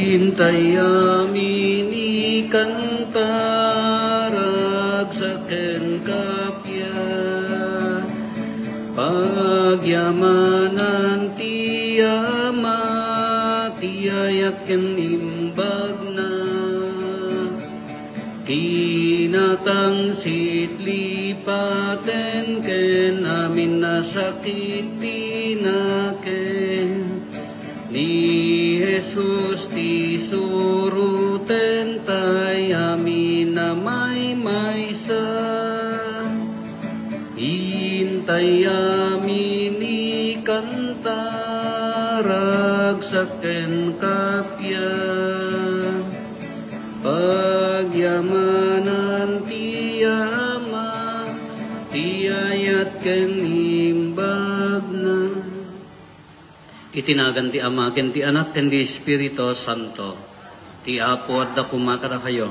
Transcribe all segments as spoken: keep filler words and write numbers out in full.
Intay amin ikanta, ragsak ken kappia. Pagyamanan ti Ama, ti ayat ken imbagna. Kinatangsit lipaten ken amin a sakit ti nakem. Ni Jesus ti suroten tay amin a maymaysa. Intay amin ikanta, ragsak ken kappia. Pagyamanan ti Ama, ti ayat ken imbagna. Iti nagan ti Ama, ken ti Anak, ken ti Espiritu Santo. Ti Apo adda koma kadakayo.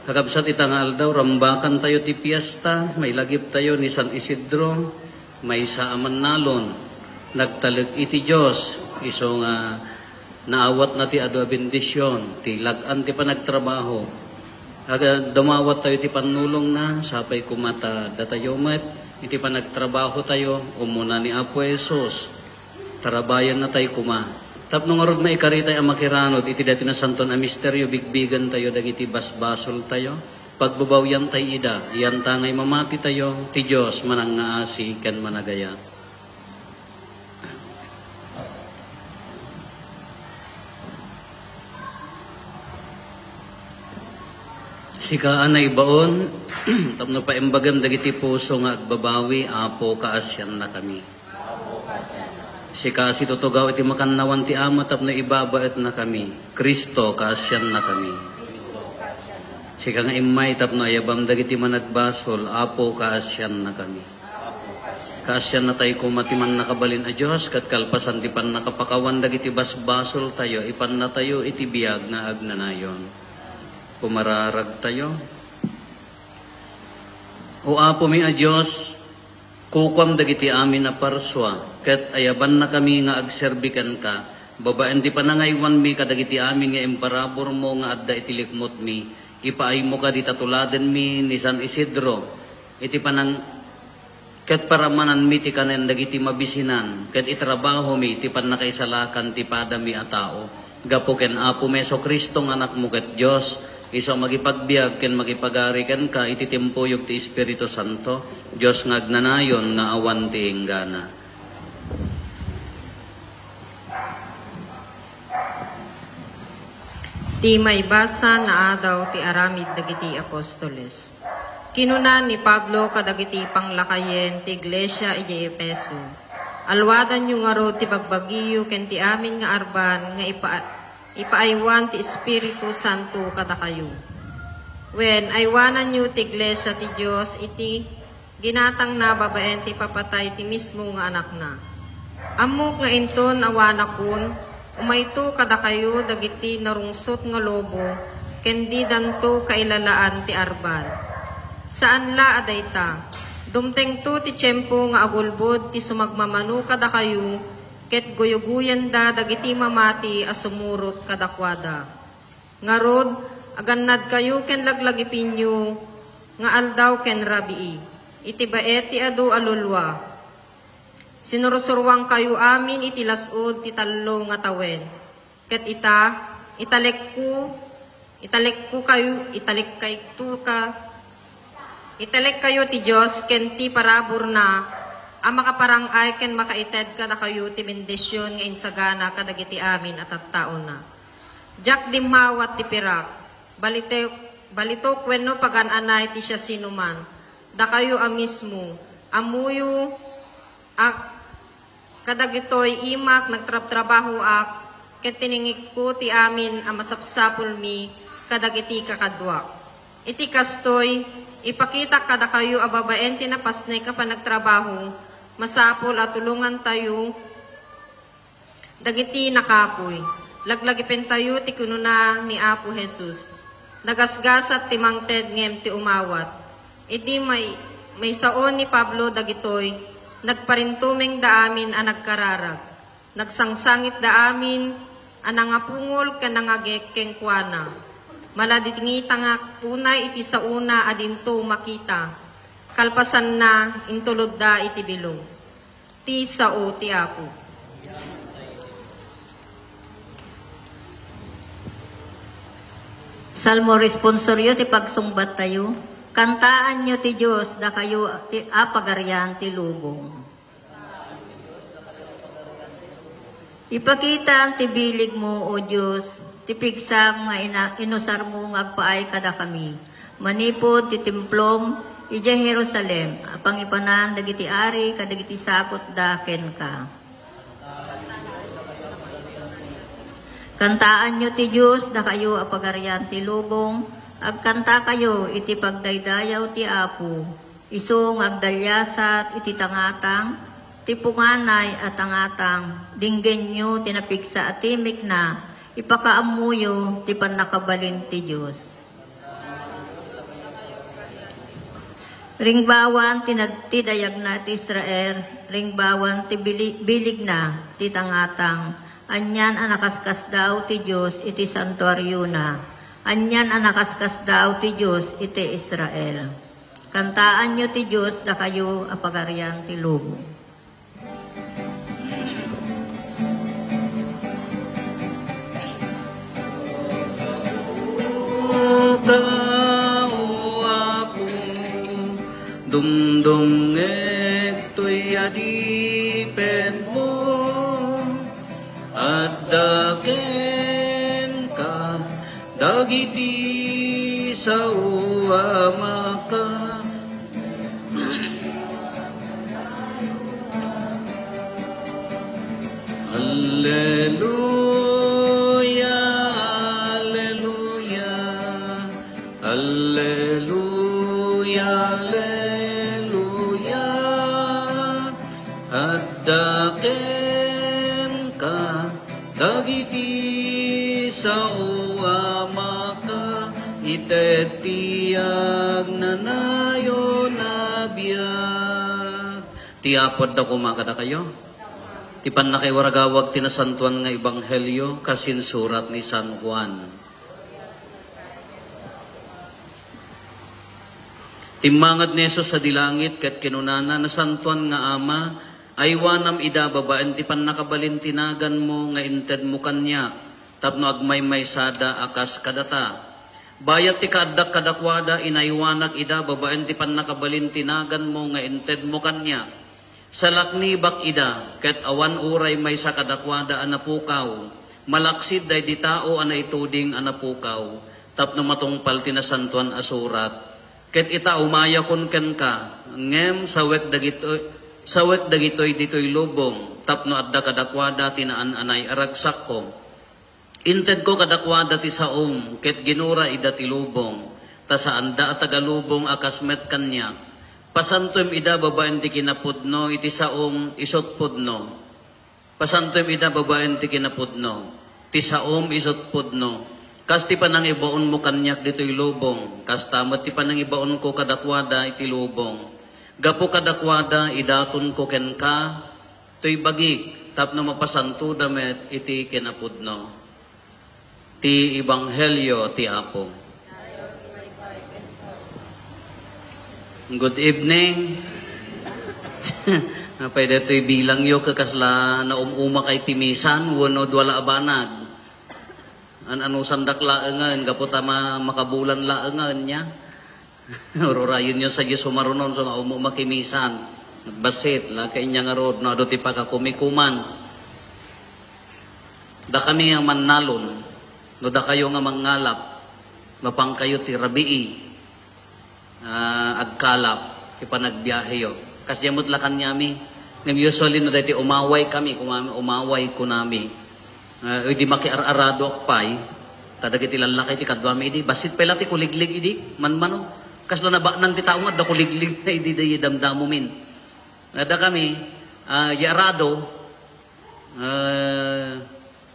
Kakabsat, ita nga aldaw, rambakantayo ti piesta, mailagiptayo ni San Isidro, maysa a mannalon, nagtalek iti Dios, isu nga naawatna ti adu a bendision, ti lag-an ti panagtrabaho. Aga, dumawattayo ti pannulongna, sapay koma ta datayo met, iti panagtrabahotayo, umuna ni Apo Jesus. Tarabayannatay koma. Tapno ngarud maikaritay a makiranod iti daytoy nasanton a misterio, bigbigantayo dagiti basbasoltayo, pagbabawiantay ida, yantangay mamatitayo, ti Dios manangngaasi ken managayat. Sika a naibaon, tapno paimbagem dagiti puso nga agbabawi, Apo, kaasiannakami. Sika a situtugaw iti makannawan ti Ama tapno ibabaetnakami, Cristo, kaasiannakami. Sika nga immay tapno ayabam dagiti managbasol, Apo, kaasiannakami. Kaasiannatay koma ti Mannakabalin a Dios, ket kalpasan ti pannakapakawan dagiti basbasoltayo, ipannatayo iti biag nga agnanayon. Pumararagtayo. O Apomi a Dios, kukuam dagiti amin a parsua, ket ayabannakami nga agserbi kenka, babaen ti panangaywanmi kadagiti amin nga imparaburmo nga adda iti likmutmi, ipaaymo kadi ta tuladenmi ni San Isidro, iti panang-, ket paramananmi ti kanen dagiti mabisinan, ket itrabahomi ti pannakaisalakan ti padami a tao. Gapu ken Apomi Jesu-Cristo nga Anakmo ket Dios, isu a mangipagbiag ken mangipagari kenka iti timpuyog ti Espiritu Santo, Dios nga agnanayon nga awan ti inggana. Ti maibasa nga adaw ti aramid dagiti apostoles. Kinuna ni Pablo kadagiti panglakayen ti iglesia idiay Efeso, "Alwadanyo ngarud ti bagbagiyo ken ti amin nga arban nga ipa-, ipaaywan ti Espiritu Santo kadakayo. Wen, aywananyo ti iglesia ti Dios iti ginatangna babaen ti ipapatay ti mismo nga Anakna. Ammok nga inton awanakon, umayto kadakayo dagiti narungsot nga lobo, ken didanto kailalaan ti arban. Saan la a dayta, dumtengto ti tiempo nga agulbod ti sumagmamano kadakayo, ket guygugoyenda dagiti mamati a sumurot kadakuada. Ngarud, agannadkayo ken laglagipenyo nga aldaw ken rabii, iti baet ti adu a lulua. Sinursuroankayo amin iti las-ud ti tallo nga tawen. Ket ita, italekko, italekko kayo, italekkayto ka, italekkayo ti Dios ken ti paraburna a makaparang-ay ken makaited kadakayo ti bendision nga insagana kadagiti amin a tattaona. Diak dimmawat ti pirak, balitok, balitok wenno pagan-anay ti siasinoman. Dakayo a mismo, ammoyo a kadagitoy imak nagtrabtrabahoak, ket tiningikko ti amin a masapsapulmi kadagiti kakaduak. Iti kastoy, ipakitak kadakayo a babaen ti napasnek a panagtrabaho, masapul a tulongantayo dagiti nakapuy. Laglagipentayo ti kinuna ni Apo Jesus, "Nagasgasat ti mangted ngem ti umawat." Idi may-, maisaon ni Pablo dagitoy, nagparintumengda amin a nagkararag. Nagsangsangitda amin a nangapungol ken nangagek kenkuana. Maladingitangak unay iti saona a dinto makita. Kalpasanna, intulodda iti bilog. Ti sao ti Apo. Salmo responsorio ti pagsungbattayo. Kantaanyo ti Dios, dakayo ti a pagarian ti lubong. Ipakitam ti biligmo, O Dios, ti pigsam nga ina-, inusarmo nga agpaay kadakami. Manipud ti templom, idiay Jerusalem, a pangipanan dagiti ari kadagiti sakutda kenka. Kantaanyo ti Dios, dakayo a pagarian ti lubong, agkantakayo iti pagdaydayaw ti Apo. Isu nga agdaliasat iti tangatang, ti punganay a tangatang, dinggenyo ti napigsa a timekna, ipakaammoyo ti pannakabalin ti Dios. Ringbawan ti nad-, ti dayagna ti Israel, ringbawan ti bili-, biligna ti tangatang, anian a nakaskasdaaw ti Dios iti santuariona, anian a nakaskasdaaw ti Dios iti Israel. Kantaanyo ti Dios, dakayo a pagarian ti lubong. Tao, Apo, dumdumngeg toy adipenmo. Adda kenka dagiti sao a maka-, Alleluia, alleluia, alleluia, alleluia. Adda kenka dagiti sao a maka-, ited ti agnanayon a biag. Ti Apo adda koma kadakayo. Ti pannakaiwaragawag ti nasantoan nga ebanghelio kas insurat ni San Juan. Timmangad ni Jesus sadi langit ket kinunana, "Nasantoan nga Ama, aywanam ida babaen ti pannakabalin ti naganmo nga intedmo kaniak, tapno agmaymaysada a kas kadata. Bayat ti kaaddak kadakuada, inaywanak ida babaen ti pannakabalin ti naganmo nga intedmo kaniak. Salaknibak ida, ket awan uray maysa kadakuada a napukaw. Malaksid daydi tao a naituding a napukaw, tapno matungpal ti Nasantoan a Surat. Ket ita, umayakon kenka, ngem sawek dagitoy, sawek dagitoy ditoy lubong, tapno adda kadakuada ti naan-anay a ragsakko. Intedko kadakuada ti saom, ket ginura ida ti lubong, ta saanda a tagalubong a kas met kaniak. Pasantoem ida babaen ti kinapudno, iti saom isut' pudno. Pasantoem ida babaen ti kinapudno, ti saom isut' pudno. Kas ti panangibaonmo kaniak ditoy lubong, kasta met ti panangibaonko kadakuada iti lubong. Gapu kadakuada, idatonko kenka toy bagik tapno mapasantoda met iti kinapudno. Ti Ebanghelio ti Apo. Good evening. Apay daytoy bilangyo, kasla naum-umakay ti misan wenno dua la a banag? An-anusandak laengen, gapu ta ma-, makabulan laengen, nia? Ururayonyo sadiay sumaruno, so nga umuma ti misan. Nagbassit, la kainya ngarud, no adu ti pakakumikuman. Dakami nga mannalon, no dakayo nga mangngalap, mapankayo ti rabii, ah, agkalap, ti panagbiaheyo. Kasdiay met la kaniami. Ngem usually, no daytoy umaway kami, kumami, umaway kunami. Ah, idi makiar-aradoak pay, ta dagiti lallaki ti kaduami idi, bassit pay la ti kuliglig idi, manmano. Kasla nabaanang ti tao nga adda kuliglig na idi, daydi damdamomin. Adda kami, ah, di arado, ah,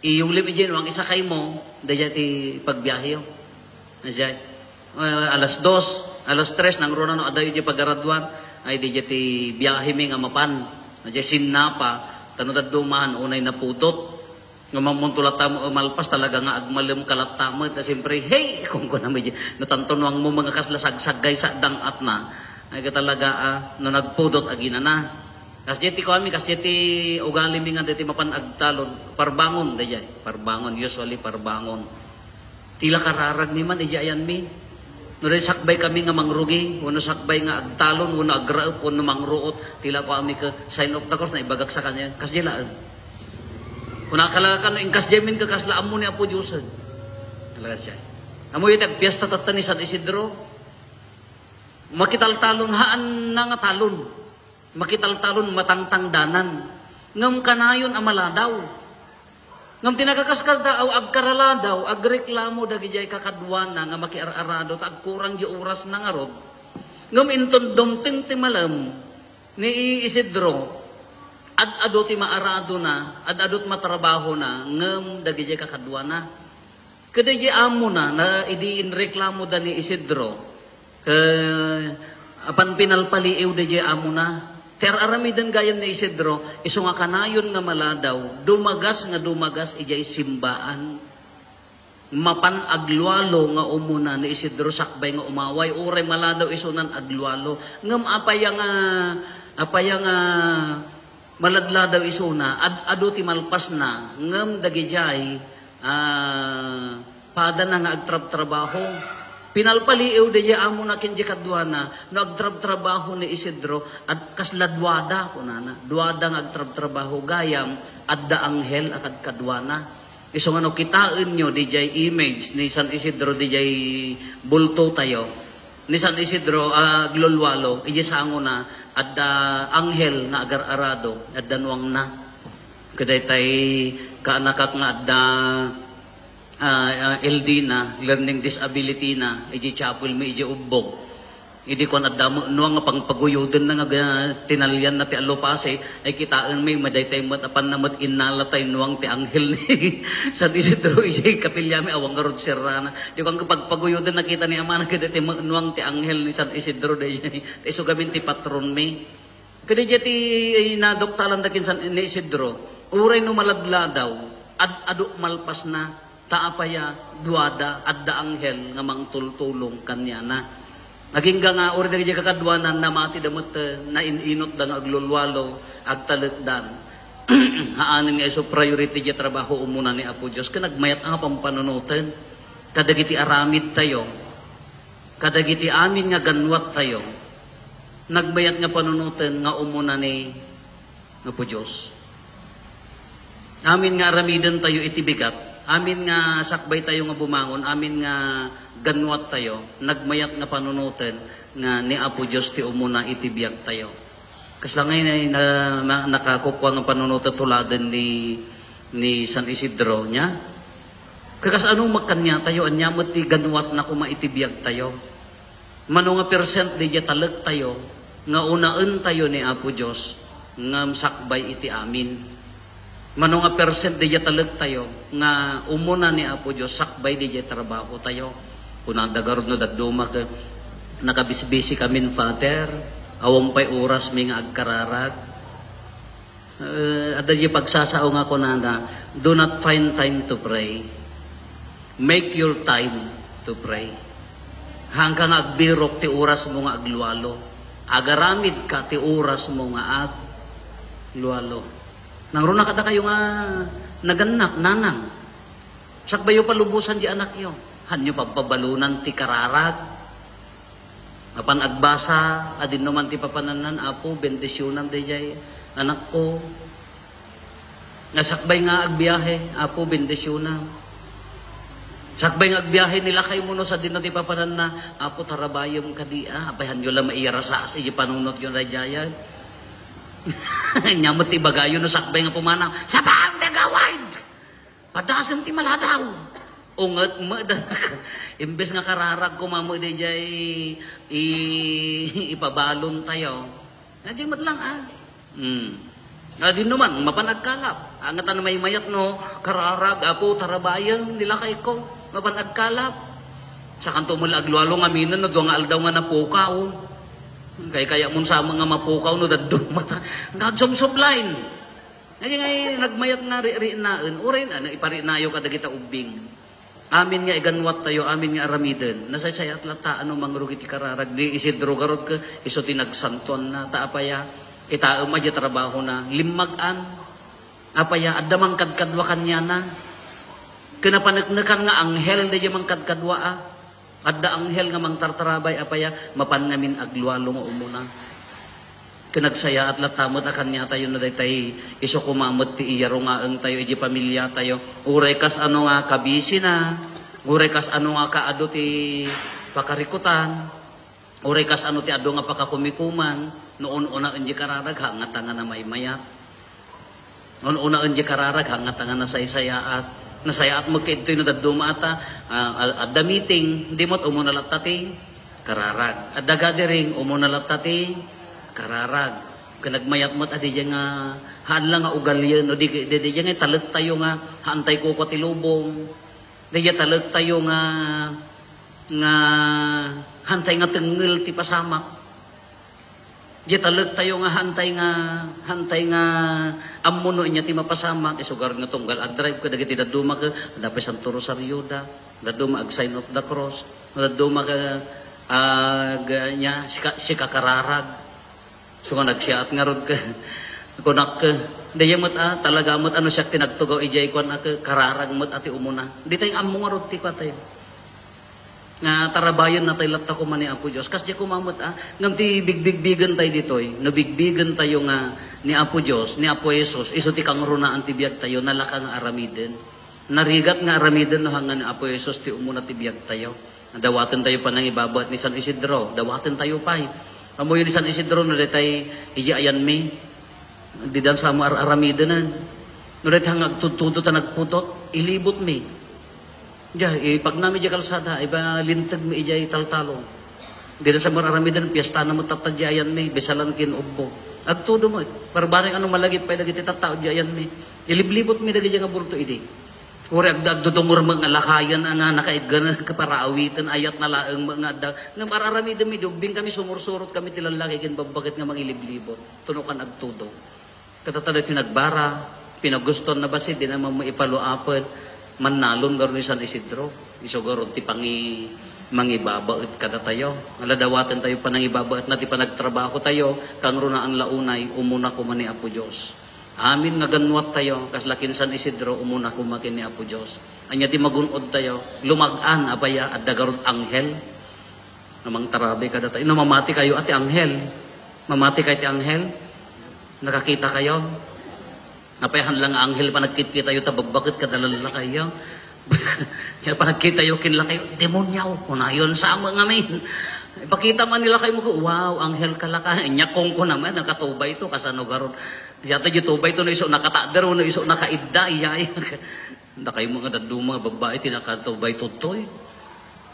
iyulim idi, no, ang isakaymo, daydi ti pagbiaheyo. Ajay. Ah, alas dos, alas tres, nangruna no, adda idi pagaraduan, ay, daydi ti biahemi nga mapan. Ajay, sinnapa, ta no dadduma, unay napudot. Nga mammunto latta mo, malpas talaga nga agmalem ka latta mo. Ta siyempre, "Hey!" Kung kunam iti, no tanto nuang mo, mga kasla sagsaggay sa dangatna. Ay ka talaga, ah, no nagpudot, aginana. Kas jay ti kuami, kas jay ti ugali mi nga diti mapan agtalon. Parbangon, dayjay. Parbangon, usually parbangon. Tila kararag mi man, iti ayan mi. No, di sakbay kami nga mangrugi, wano sakbay nga agtalon, wano agraep, wano mangruot, tila kuami ka sign of the cross, naibagak sa kanya. Kas jay laeng. Kuna kala kano, inkas jay min kakasla, ammo ni Apo Diosen. Talaga siya. Ammo iti agpiesta tatta ni San Isidro. Makitaltalon, haan na nga talon. Makitaltalon, matangtangdanan. Ngem kanayon a maladaw. Ngem ti nakakaskasdaaw, agkaraladaw, agreklamo dagijay kakaduana nga makiar-arado, ta agkurang di orasna ngarud. Ngem inton dumteng ti malem, ni Isidro, ad-ado ti maaradona, ad-ado ti matrabahona, ngem dagijay kakaduana. Kadayjay amona, na idi inreklamoda ni Isidro, ke-, apan pinalpaliiw dayjay amona. Ti ar-aramiden gayam ni Isidro, isu nga kanayon nga maladaw, dumagas nga dumagas idiay simbaan. Mapan aglualo nga umuna ni Isidro sakbay nga umaway, uray maladaw isunan aglualo. Ngem apay nga, apay nga maladladaw isuna, ad-adu ti malpasna, ngem dagidiay, ah, padana nga agtrabtrabaho. Pinalpaliiw daydiay amona ken di kaduana, no agtrabtrabaho ni Isidro, at kasla duada, kunana. Duada nga agtrabtrabaho gayam, adda anghel a kadkaduana. Isu nga no kitaenyo, didiay image ni San Isidro, didiay bulto tayo, ni San Isidro, ah, aglulwalo, iti sangona, adda anghel nga agar-arado, adda nuangna. Kadaytay kaanakak nga adda, ah, ah, L D na, learning disability na, iti chapel mi, iti ubbog. Idi kuan, adda met nuang nga pangpaguyodenna nga ga-, tinalianna ti allupasi, ay kitaen mi, madaytay met, apanna met innala tay nuang ti anghel ni San Isidro, iti kapilya mi, awan ngarud serrana. Di kuan, pagpaguyoden, nakita ni amana, kadaytay met nuang ti anghel ni San Isidro, daydiay. Ta isu gamin ti patron mi. Kadaydiay ti naduktalan da ken San, ni Isidro, uray no maladladaw, ad-adu malpasna, ta apay a duada, adda anghel nga mangtultulong kaniana. Agingga nga, uray dagiti kakaduanan, namatida met, eh, nain-inotda nga aglulwalo, agtalekdan. Haanen nga isu priority diay trabaho umuna ni Apo Dios, ken nagmayat nga pampanunoten kadagiti aramid tayo. Kadagiti amin nga ganwat tayo, nagmayat nga panunoten nga umuna ni Apo Dios. Amin nga aramiden tayo iti bigat, amin nga sakbay tayo nga bumangon, amin nga ganwat tayo, nagmayat nga panunoten nga ni Apo Dios ti umuna iti biag tayo. Kasla ngay na, na, na, nakakukua nga panunoten tuladen ni, ni San Isidro niya. Kakas-ano met kaniatayo, ania met ti ganwatna koma iti biagtayo? Mano nga percent didiay talektayo nga unaentayo ni Apo Dios ngem sakbay iti amin? Mano nga percent didiay talektayo nga umuna ni Apo Dios sakbay didiay trabahotayo? Kunada garud no dadduma ket, "Nakabisbisi kamin, Father. Awan pay orasmi nga agkararag." Eh, adda di pagsasao nga kunana, "Do not find time to pray. Make your time to pray." Haanka nga agbirok ti orasmo nga aglualo. Agaramidka ti orasmo nga aglualo. Nangruna kadakayo nga nagannak, nanang. Sakbayyo palubosan di anakyo. Hanyo pabpabalonan ti kararag. Apan agbasa, adinno man ti papanannan, "Apo, bendisyonam daydiay anakko." Nga sakbay nga agbiahe, "Apo, bendisyonam." Sakbay nga agbiahe ni lakaymo no sadino ti papananna, "Apo, tarabayem kadi, ah." Apay hanyo la maiyarasas iti panunotyo daydiay. Nia met ti ibagayo no sakbay nga pumanaw, "Sabang the gawad!" Padasem ti maladaw. Unget met da. Imbes nga kararag koma met daydiay i-, ipabalon tayo. Adda met lang, ah. Hmm. Adinno man, mapan agkalap. Angatan maymayat no, kararag, "Apo, tarabayem, di lakayko." Mapan agkalap. Sakanto met la aglualo nga aminen no dua nga aldaw nga napukaw. Kay kaya mon sama nga mapukaw no dadduma ta. Nga agsubsublain. Ania ngay nagmayat nga ri-, rinaen, uray na, ano, iparinayo kadagita ubbing. Amin nga iganwattayo, amin nga aramiden. Nasaysayaat latta, ano, mangrugi ti kararag. Ni Isidro garud ket isu ti nagsantuanna. Ta apaya, kitaem a diay trabahona. Limmagan. Apaya, adda mangkadkadua kaniana. Ken napaneknekan nga anghel, daydiay mangkadkadua, a. Adda anghel nga mangtartarabay, apaya, mapan ngamin aglualo nga umuna. Ken nagsayaat latta met a kaniatayo no daytay isu koma met ti iyarungaengtayo iti pamiliatayo. Uray kas ano nga kabisina, uray kas ano nga kaadu ti pakarikutan, uray kas ano ti adu nga pakakumikuman, no un-unaen diay kararag, ha, ngata nga namaymayat. Un-unaen diay kararag, ha, ngata nga nasaysayaat. Nasayaat met ket ditoy no dadduma ata, ah, a-, adda meeting, di met umuna latta ti kararag. Adda gathering, umuna latta ti kararag. Ken nagmayat met a diay nga, haan la nga ugalien, no di, di, diay nga talektayo nga, haantay kukua ti lubong. Diay talektayo nga, nga haantay nga tengngel ti pasamak. Diay talektayo nga haantay nga, haantay nga ammo no ania ti mapasamak, isugar nga tunggal agdrive kadagiti dadduma ket, adda pay Santo Rosario da, dadduma ag-sign of the cross, dadduma ka, ag-, nia, sika-, sikakararag. So nga nagsiaat ngarud ka, kunak ka, daydiay met, ah, talaga met, ano, siak ti nagtugaw, idiay kuan, ah, ka-, kararag met, ah, ti umuna. Ditay ammo ngarud ti kuatayo. Nga tarabayen natay latta koma ni Apo Dios. Kasdiay koma met, ah, ngem ti bigbigbigentayo ditoy, no bigbigentayo nga ni Apo Dios, ni Apo Jesus, isu ti kangrunaan ti biagtayo, nalaka nga aramiden. Narigat nga aramiden no hanggan ni Apo Jesus ti umuna ti biagtayo. Dawatentayo panangibabaet ni San Isidro, dawatentayo pay. Ammoyo ni San Isidro no daytay idiay ayanmi. Didan sa mo ar-aramidenen. No daytay nga agtudtudo ta nagputot, ilibotmi. Diay, ipagnami diay kalsada, iba lintegmi idiay taltalong. Didan sa mo ar-aramiden, piestana met tatta diay ayanmi, bisalan ken ubbo. Agtudo met, parbareng ano malagip pay dagiti tattao diay ayanmi. Iliblibotmi dagiti nga bulto idi. Uray agda-, agdudungor met nga lakayen a nga nakaigganan ka para awiten, ayat na laeng met nga adda. Ngem ar-aramidenmi, di ubbingkami, sumursurot kami ti lallaki ken babbaket nga mangiliblibot. Tunokan agtudo. Kadata daytoy nagbara, pinagustuan na bassit, di na man maipaluapet. Mannalon garud ni San Isidro. Isu garud ti pangi-, mangibabaet kadatayo. Ala dawatentayo panangibabaetna ti panagtrabahotayo, kangrunaan la unay, umuna koma ni Apo Dios. Amin nga gannuattayo, kasla ken San Isidro, umuna koma ken ni Apo Dios. Ania ti magun-odtayo? Lumag-an, apay a, adda garud anghel. No mangtarabay kadatayo. No mamatikayo, a, ti anghel. Mamatikayo ti anghel? Nakakitakayo? Apay, haan la nga anghel panagkitkitayo ta babbaket kada lallakayo. Ket panagkitayo ken lakayo, "Demonyo," kunayon, sa met ngamin. Ipakita man ni lakayo, "Wow, anghel ka, laka." Ania, kunkuna man, nakatubayto, kasano garud. Siya tayo tubayto, no isu nakatader, no isu nakaidda, iyay. Dakay mo nga dadduma nga babbai ti nakatubay toy.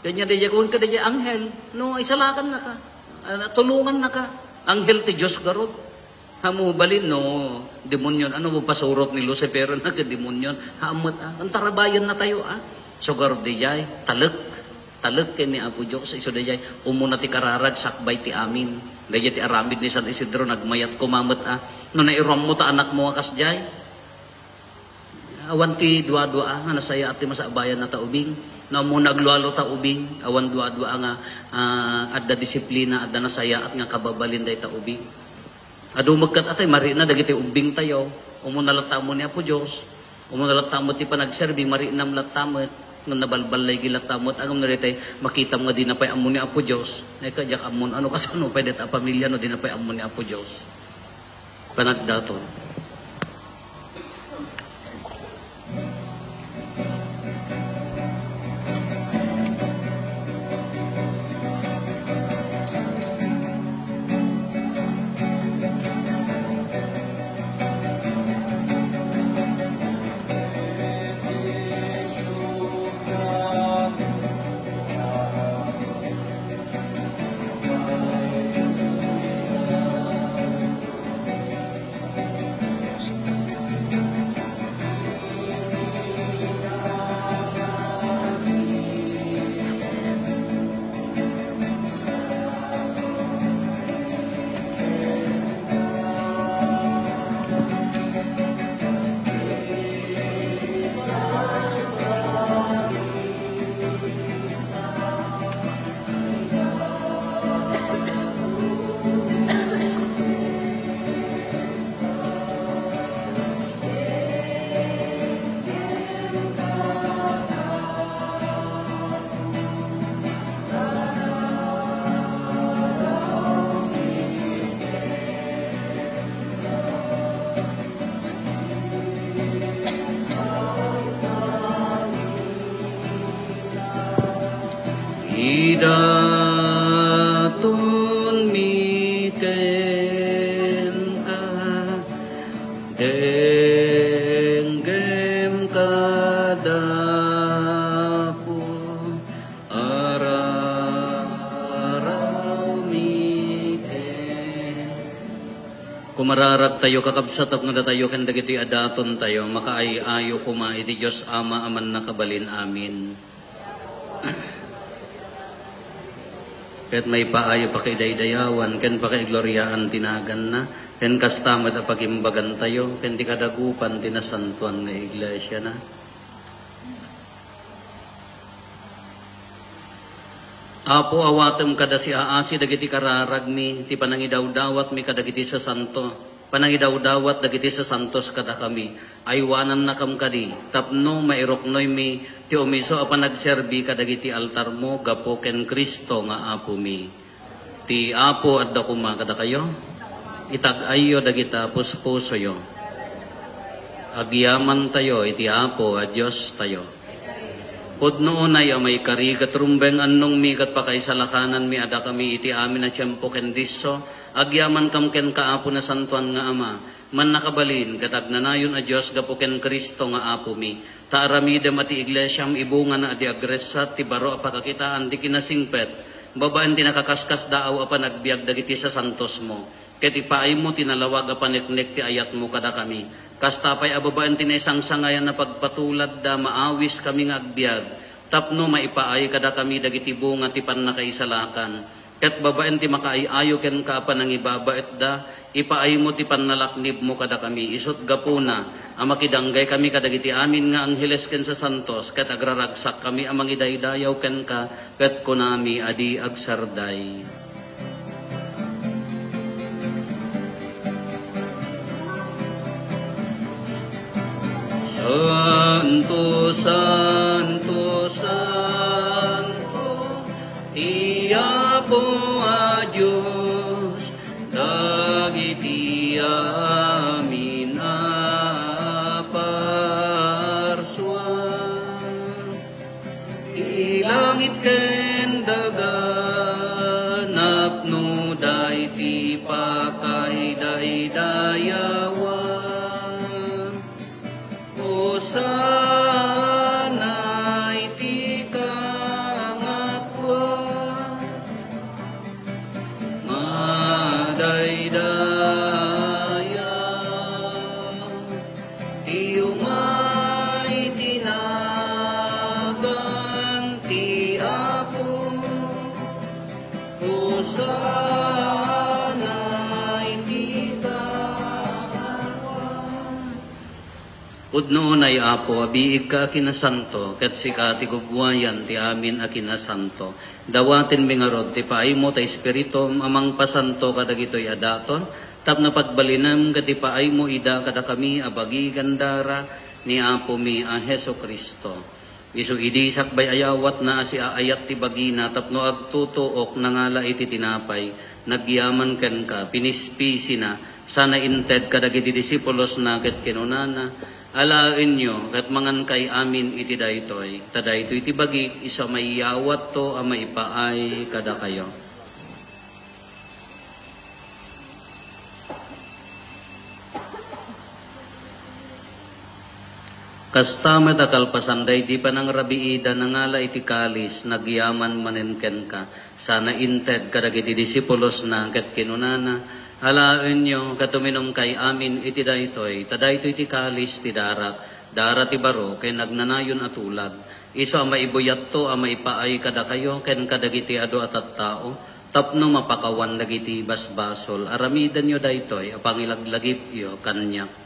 Kanya daydiay, kuan ka daydiay, anghel. No, isalakannaka. Ah, tulongannaka. Anghel ti Dios garud. Haan mo balin no demonyon. Ano mo pasurot ni Lucifer na ka demonyon? Haan met, ah. Ang tarabayan na tayo, ah. So, garud daydiay, talek. Talek ken ni Apo Dios. Isu daydiay, umuna ti kararag, sakbay ti amin. Daydiay ti aramid ni San Isidro, nagmayat koma met, ah. No nairuam mo ta anak mo nga kasdiay. Awan ti duadua nga nasayaat ti masabayan na ta ubing. No ammo naglualo ta ubing, awan duadua nga, ah, adda disiplina, adda nasayaat nga kababalin dayta ubing. Adu met ket atay marina dagiti ubbingtayo. Umuna latta ammo ni Apo Dios. Umuna latta ammo ti panagserbi, marinam latta met. Ngem nabalballay gi latta met. Ngem no daytay makitam nga dina pay ammo ni Apo Dios. Nay ka diak ammo no kasano pay dayta a pamilia no dina pay ammo ni Apo Dios. Panagdaton. Datonmi kenka, denggem kada Apo, ararawmi kenka. Kumararagtayo, kakabsat, tapno datayo ken dagitoy a datontayo, makaay-ayo koma iti Dios Ama a Mannakabalin. Amen. Ket maipaay a pakaidaydayawan ken pakaigloriaan ti naganna, ken kasta met a pagimbagantayo ken ti kadagupan ti nasantoan nga iglesiana. Apo, awatem kada siaasi dagiti kararagmi, ti panangidawdawatmi kadagiti sasanto. Panangidawdawat dagiti sasantos kadakami, aywanannakam kadi, tapno mairuknoymi ti umiso a panagserbi kadagiti altarmo gapu ken Cristo nga Apomi. Ti Apo adda koma kadakayo. Itag-ayyo dagita puspusoyo. Agyamantayo iti Apo a Diostayo. Pudno unay a maikari ket rumbeng annongmi ket pakaisalakananmi a dakami iti amin a tiempo ken disso, agyamankam kenka, Apo Nasantoan nga Ama, Mannakabalin ket agnanayon a Dios gapu ken Cristo nga Apomi. Ta aramidem a ti iglesiam ibungana a di agressat ti baro a pakakitaan ti kinasingpet, babaen ti nakaskasdaaw a panagbiag dagiti sasantosmo. Ket ipaaymo ti nalawag a paneknek ti ayatmo kadakami. Kasta pay a babaen ti naisangsangayan a pagpatuladda, maawiskami nga agbiag, tapno maipaay kadakami dagiti bunga ti pannakaisalakan. Ket babaen ti makaay-ayo kenka a panangibabaetda, ipaaymo ti pannalaknibmo kadakami. Isut' gapuna a makidanggaykami kadagiti amin nga angheles ken sasantos, ket agraragsakkami a mangidaydayaw kenka, ket kunami a di agsarday. Santo, santo, santo, ti Apo a Dios, dagiti amin a parsua. Ti langit ken daga napnoda iti pakaidaydayawan. Hosanna iti kangatoan. Madaydayaw ti umay ti nagan ti Apo. Hosanna iti kangatoan. Pudno unay, Apo, a biigka a kinasanto, ket sika ti gubbuayan ti amin a kinasanto. Dawatenmi ngarud ti paaymo ta Espiritum a mangpasanto kadagitoy a daton, tapno pagbalinem ket ipaaymo ida kadakami a bagi ken dara ni Apomi a Jesu-Cristo. Isu idi sakbay a yawatna a siaayat ti bagina tapno agtutuok, nangala iti tinapay, nagyaman kenka, pinispisina, sana inted kadagiti disipulosna ket kinunana, "Alaenyo ket mangankay amin iti daytoy, ta daytoy ti bagik, isu a maiyawatto a maipaay kadakayo." Kasta met a kalpasan daydi panangrabiida, nangala iti kalis, nagyaman manen kenka, sana inted kadagiti disipulosna ket kinunana, "Alaenyo ket uminumkay amin iti daytoy, ta daytoy ti kalis ti darak, dara ti baro ken agnanayon a tulag. Isu a maibuyatto a maipaay kadakayo ken kadagiti adu a tattao, tapno mapakawan dagiti basbasol. Aramidenyo daytoy a pangilaglagipyo kaniak."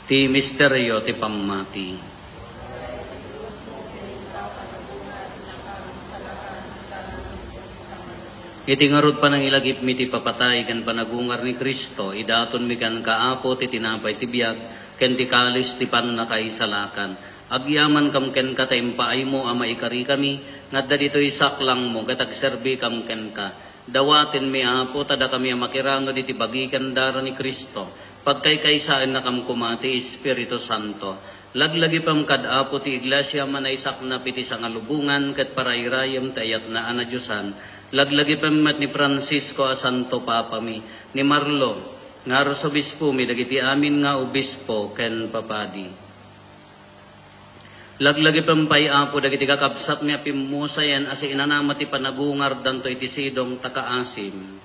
Ti misterio ti pammati. Iti ngarud panangilagipmi ti papatay ken panagungar ni Cristo, idatonmi kenka, Apo, ti tinapay ti biag ken ti kalis ti pannakaisalakan. Agyamankam kenka ta impaaymo a maikarikami nga adda ditoy saklangmo ket agserbikam kenka. Dawatenmi, Apo, ta dakami a makiranod iti bagi ken dara ni Cristo, pagkaykaysaennakam koma ti Espiritu Santo. Laglagipem kad Apo ti Iglesia a naisaknap iti sangalubongan ket parayrayem ti ayatna a nadiosan. Laglagipem met ni Francisco a Santo Papami, ni Marlo nga Arsobispomi, dagiti amin nga obispo ken papadi. Laglagipem pay, Apo, dagiti kakabsatmi a pimmusayen a siinanama ti panagungardanto iti sidong ta kaasim.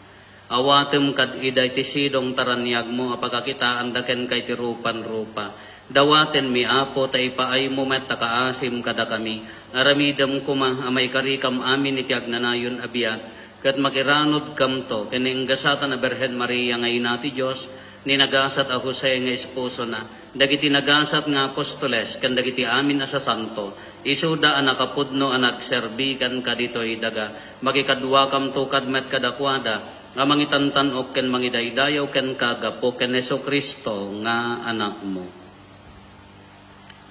Awatem kad ida iti sidong ta raniagmo a pakakitaanda kenka iti rupan-rupa. Dawatenmi, Apo, ta ipaaymo met ta kaasim kadakami. Aramidem koma a maikarikam amin iti agnanayon a biag, ket makiranodkamto ken ni gasatan a Birhen Maria nga ina ti Dios, ni nagasat a Jose nga esposona, dagiti nagasat nga apostoles, ken dagiti amin a sasanto, isuda a nakapudno a nagserbi kenka ditoy daga. Makikaduakamto kad met kadakuada, a mangitantan-ok ken mangidaydayaw kenka gapu ken Jesu-Cristo nga Anakmo.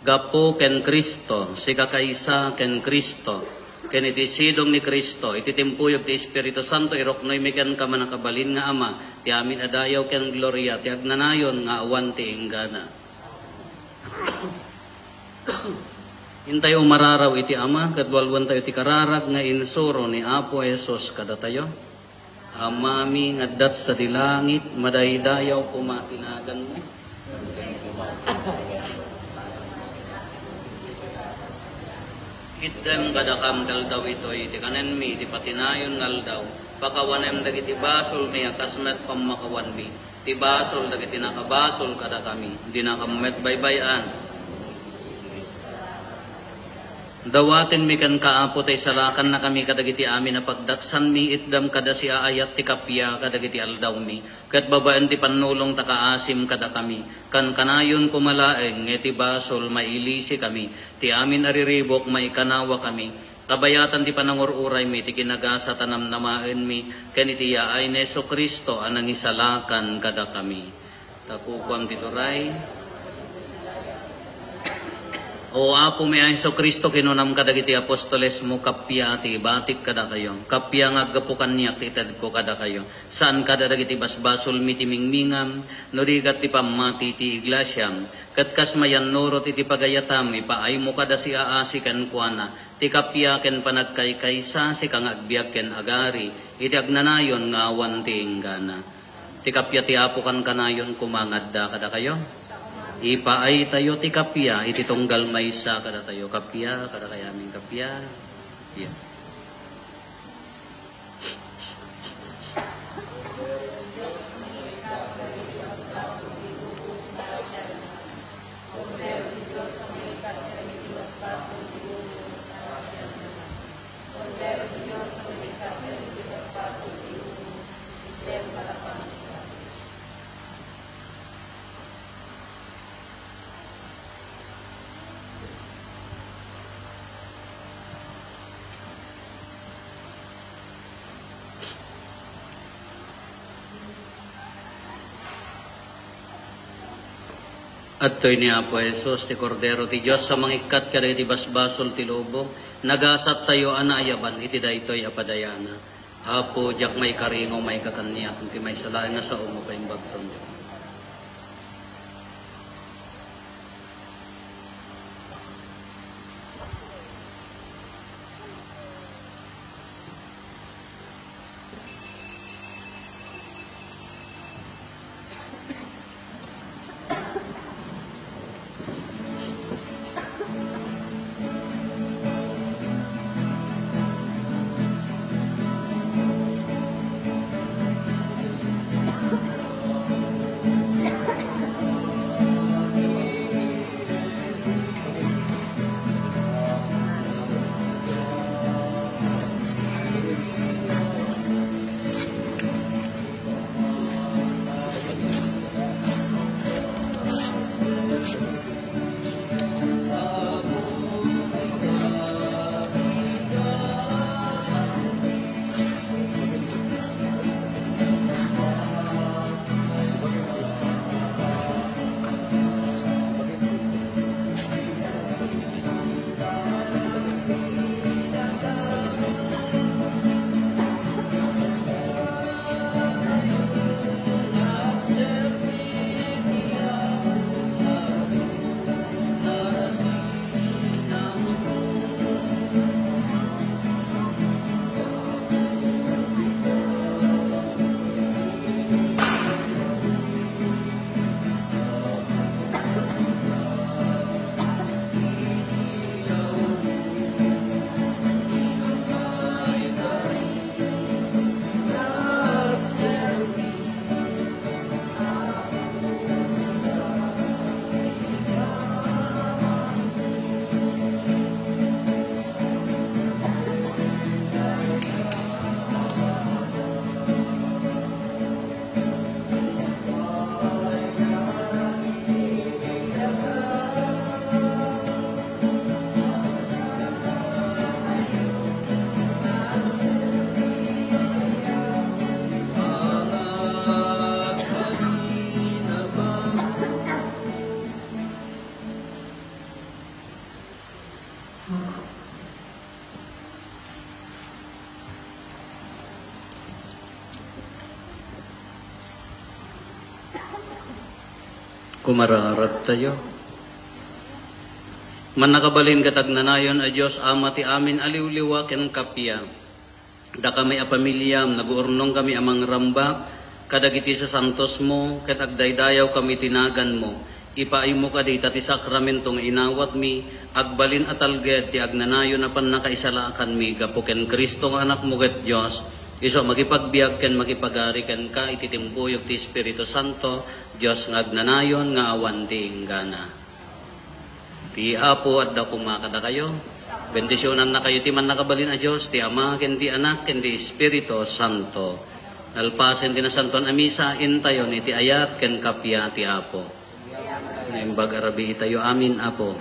Gapu ken Cristo, sikakaysa ken Cristo, ken iti sidong ni Cristo, iti timpuyog ti Espiritu Santo, iruknoymi kenka, mannakabalin nga Ama, ti amin a dayaw ken gloria ti agnanayon nga awan ti inggana. Intayo umararaw iti Ama, ket walwentayo ti kararag nga insuro ni Apo Jesus kadatayo. Amami nga adda sadi langit, madaydayaw koma ti naganmo. Itdem kadakam ti aldaw itoy ti kanenmi iti patinayon nga aldaw. Pakawanem dagiti basolmi a kas met pammakawanmi ti basol dagiti nakabasol kadakami. Dinakam met baybay-an. Dawatenmi kenka, Apo, ta isalakannakami kadagiti amin a pagdaksanmi. Itdem kada siaayat ti kappia kadagiti aldawmi, ket babaen ti pannulong ta kaasim kadakami. Kankanayon koma laeng nga iti basol mailisikami. Ti amin a riribuk maikanawakami. Kabayatan ti panangur-uraymi ti kinagasat a namnamaenmi ken iti yaay ni Jesu-Cristo a nangisalakan kadakami. Ta kukuam ti turay. O Apomi a Jesu-Cristo, kinunam kadagiti apostolesmo, kappia ti ibatik kadakayo. Kappia nga aggapu kaniak ti itedko kadakayo. Saan kada dagiti basbasolmi ti mingmingam, no di ket ti pammati ti iglesiam. Ket kas mayannurot iti pagayatam, ipaaymo kada siaasi kenkuana ti kappia ken panagkaykaysa, sika nga agbiag ken agari iti agnanayon nga awan ti inggana. Ti kappia ti Apo kankanayon koma nga adda kadakayo. Ipaaytayo ti kappia iti tunggal maysa kadatayo. Kappia, kadakayamin kappia. Kappia. Adtoy ni Apo Jesus, ti Kordero ti Dios a mangikkat kadagiti basbasol ti lubong. Nagasattayo a naayaban iti daytoy a padayana. Apo, diak maikari nga umayka kaniak, iti maysa laeng nga sao nga paimbagton. Kumararagtayo. Mannakabalin ket agnanayon a Dios, Ama ti amin a liwliwa ken kappia. Dakami a pamiliam, naguurnongkami a mangrambak kadagiti sasantosmo, ket agdaydayawkami ti naganmo. Ipaaymo kadi ita ti sakramento nga inawatmi, agbalin a talged ti agnanayon a pannakaisalaakanmi gapu ken Cristo nga Anakmo ket Dios, isu a makipagbiag ken makipagari kenka iti timpuyog ti Espiritu Santo, Dios nga agnanayon nga awan ti inggana. Ti Apo adda koma kadakayo. Bendisionannakayo ti Mannakabalin a Dios, ti Ama, ken ti Anak, ken ti Espiritu Santo. Nalpasen ti Nasantoan a Misa, intayon iti ayat ken kappia ti Apo. Naimbag a rabii itayo amin, Apo.